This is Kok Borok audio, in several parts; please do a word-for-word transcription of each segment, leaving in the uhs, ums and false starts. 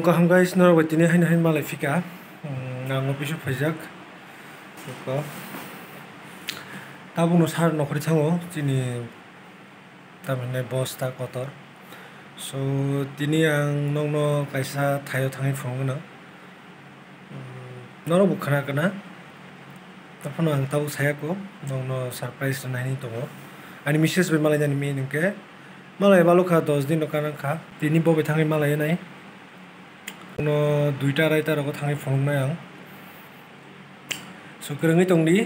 Kaham guys, norok bai tini haino haino malai phika. Hmm, ang office o phaijak. Eko. Tabukno sir nokhorwi thango chini tamhinai boss ta kotor. So tini ang nokno kaisa thaio thangwi phunukgwno. Hmm, norok bo khna khna. Taphano ang tabuk sayako, nokno surprise rwna hinwi tongo. Ani message bai malainani mini hwnkhe malai balukha dos din rok kanang kha. Tini bo bai thangwi malai nai. Uno duita araita rogo thangwi phunuknai ang. So kwrwngwi tongdi,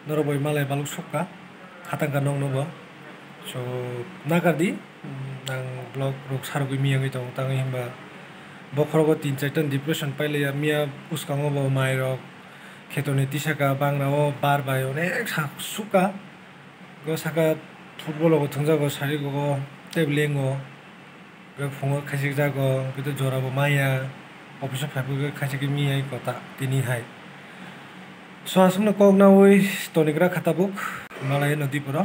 norok bai malai baluk sukha, khatangkha nokno bo. So nakardi, ang vlog rok sarogwi miyangwi tongo, tangwi hwnba bokhorogo tin charta depression pailaiya, miya bwskango bo mairok khetoni tisaka, bangrao bar bai onek sak sukha. Go saka football rogo thwngjago, sarigo, tei bwlwi wngo. Go phungo khaisik jago, hwnkhe to jora bo maya. Office o phaiphuru khaisik miyai kota tini hai. So aswkno kok naui tonigra kha tabuk, malai no diporo.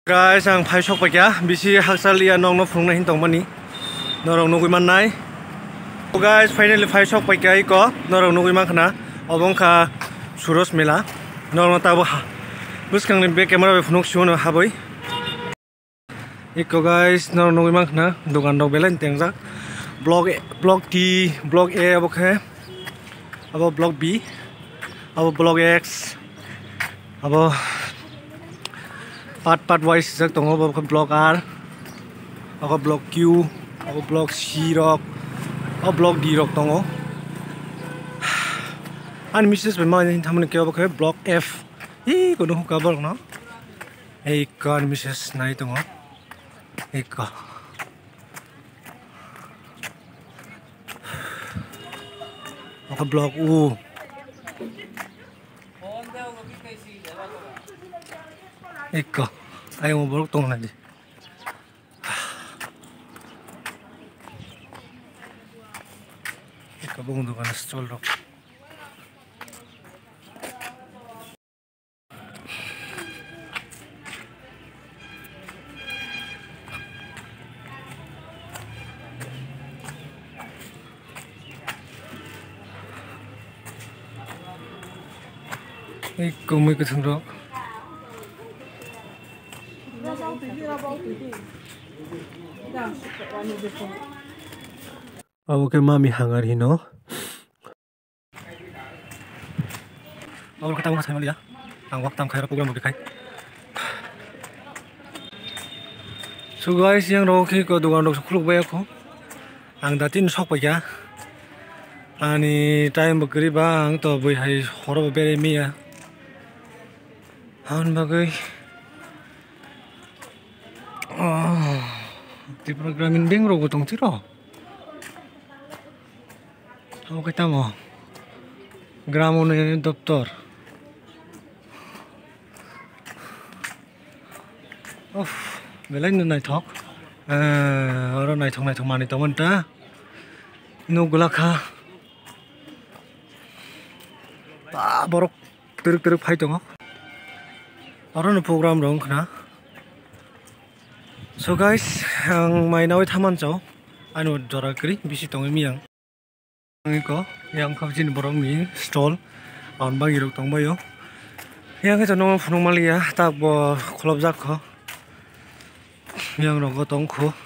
Guys, ang phai sok paikha, bisi hakchal ya nokno phunukna hin tongmani. Norok nugui mannai. So guys, finally phai sok paikha iko, norok nugui mankha na. Obo wngkha Suros Mela. Norokno tabo ha-, bwskangni be camera bai phunuk sio no habwi. Iko guys, norok nugui mankha na, dogan rok belai tengjak. Block A, block T, block A obo khe. Abo block B, abo block X, abo part part wise swijak tongo, abo khe block R, abo block Q, abo block C rok, abo block D rok tongo. Ani message bai ma thamani khe abo khe block F. Ih, kono hukha borok no. Ei ko ani message nai tongo. Ei ko. Oko block U. Ekko. Ayung borok tong nai di. Ekko bung dogan stall rok. Ei kwmwi kwthwng rok. Abo khe mami hangar hino. Abo khe tamo khe saimaliya. Ang wak tam khaira program rok khai. So guys, yang rok khe ko dogan rok khuluk bai kho. Ang da tin sok paikha. Ani time bo kwrwi ba ang to bui hai horo bo berai miya. Hwn bagwi. Oh, Tripura Gramin Bank rok bo tong tiro. Omo khe tamo? Gram Unnayoni Doptor. Uff, belai no naithok. Eh, oro naithok naithok manwi tongmani ta. Nuk gwlak kha. Ba, borok twrwk twrwk phai tongo. Oro no program rok wngkha na. So guys, ang mai nawi thaman chao. Ano jora kwrwi bisi tongwi miyang. Ang iko, yang kha chini borok ni stall. Ang bagi rok tong baio. Yang khe no phunuk maliya, tak bo kholop jak kho. Yang rok tong kho.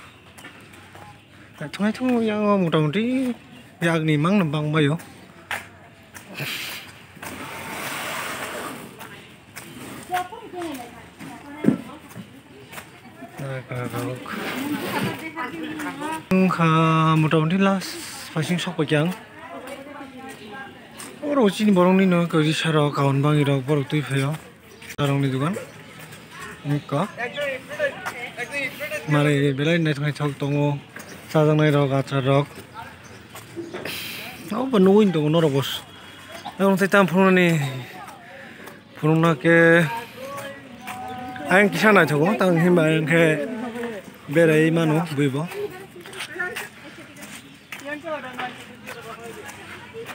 Thung thung yang motamuti yak ni mang bang baio. Wngkha motamuti last phaising sok paikha ang. Oro chini borokni no kwrwi sa rok kawan bangwi rok borok twi phaio. Sarokni dogan wngkha. Mari belai naithok naithok tongo chajaknai rok achar rok. Obo nugwi tongo norok bo. Ang tei tam phunuknani. Phunukna khe ayang kisa naithogo, tang himba ayang khe berai mano bui bo.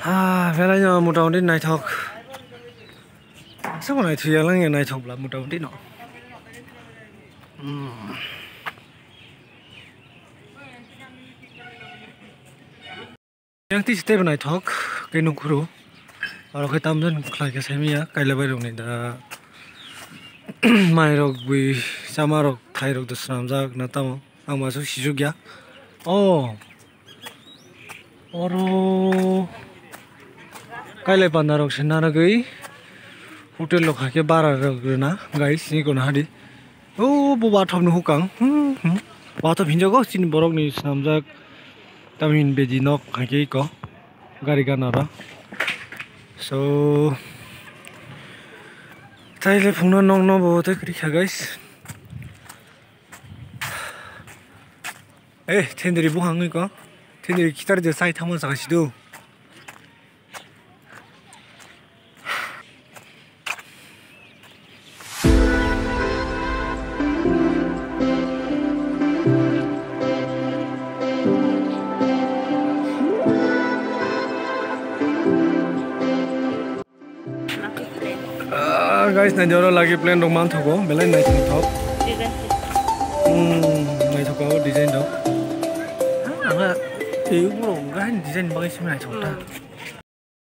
Ha, belai no motamuti naithok. Aswk naithok ya lang ya naithok bla motamuti no. Hmm. Yang tisi teibo naithok khe nukphuru. Oro khe tamjani khlai khe saimanya kaila bairokni da mairok bui chamarok thairok da swnamjak na tamo ang masuk sijukya. Oh. Oro kailai pandarok se narwgwi hotel rok hai khe bara rok rwna guys, ni kono hadi. O bo wathop ni hukang. Hmm, hmm. Wathop hinjago chini borok ni swnamjak. Tamhin bedi nok hai khe iko gari gana ro. So, taile phungno nok no bo tei kwrwi kha guys. Eh, thendri bukhang iko. Thendri kitar je sai thangma saka sidu. Ah, guys, nai oro lagi plan rok manthogo, belai naithok thok. Hmm, naithok o design rok. Ah, ang tei bro, guys, design bagwi simi naithok ta. Hmm.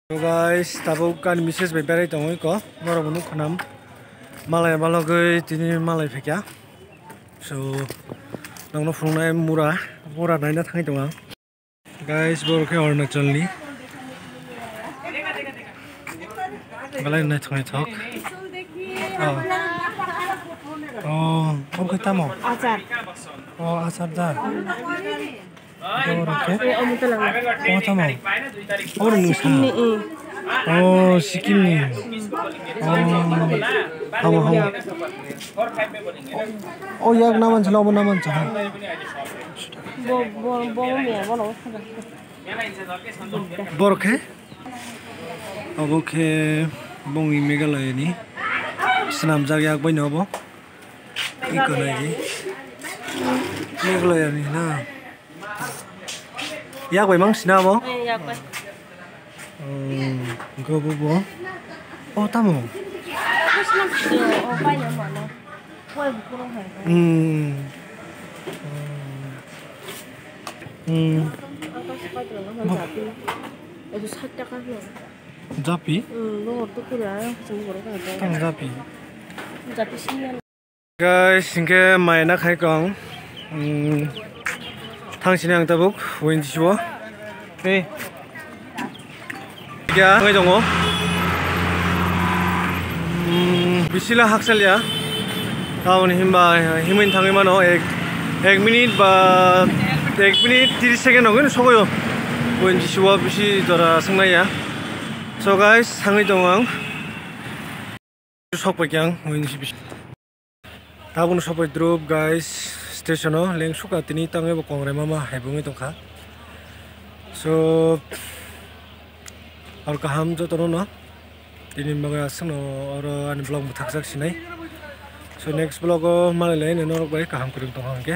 So guys, tabuk ani misses bai berai tongo iko, norok bo nukha nam. Malai balogwi tini malai phaikha. So, nokno phunuknai mura, mura naina thangwi tongo ang. Guys, borok khe Arunachal ni. Belai naithok naithok. Oh. Oh, omo khe tamo? Achar. Oh, achar da. Borok khe? Eh, omo tala. Omo tamo? Omo nwng sa? Sikkim ni, eh. Oh, Sikkim ni. Oh, hamo, hamo. Oh, yak naman sila, omo naman sila. Bo, bo, bo, bo, bo, bo, bo. Borok khe? Obo khe bongni Meghalaya ni swnamjak yak bai no obo. Iko nai di. Meghalaya ni na. Yak bai mang sina obo? Eh, yak bai. Hmm, go bo bo. Oh, tamo? Bo swnam sio, oh, bai no mano. Hmm. Hmm. Japi? Tang japi. Guys, hingke mai na khai kong. Hmm. Thang sini ang tabuk, win jisuo. Hey. Kya thangwi tongo? Hmm, bisila haksalya. Tamoni himba himwi thangwi mano ek, ek minute ba ek minute tris second rok sogwi o. Buini jisuo bisi jora swngnaiya. So guys, thangwi tongo ang. Sok pai khe ang buini jisuo bisi. Tabukno sopai drop guys, station o leng suka tini tangwi bo kongrai mama hai bungwi tongkha. So, hor kaham jotono no tini bagwi aswkno oro ani vlog bwthakjak sinai. So, next vlog o malai lai norok bai kaham kwrwng tongkha hwnkhe.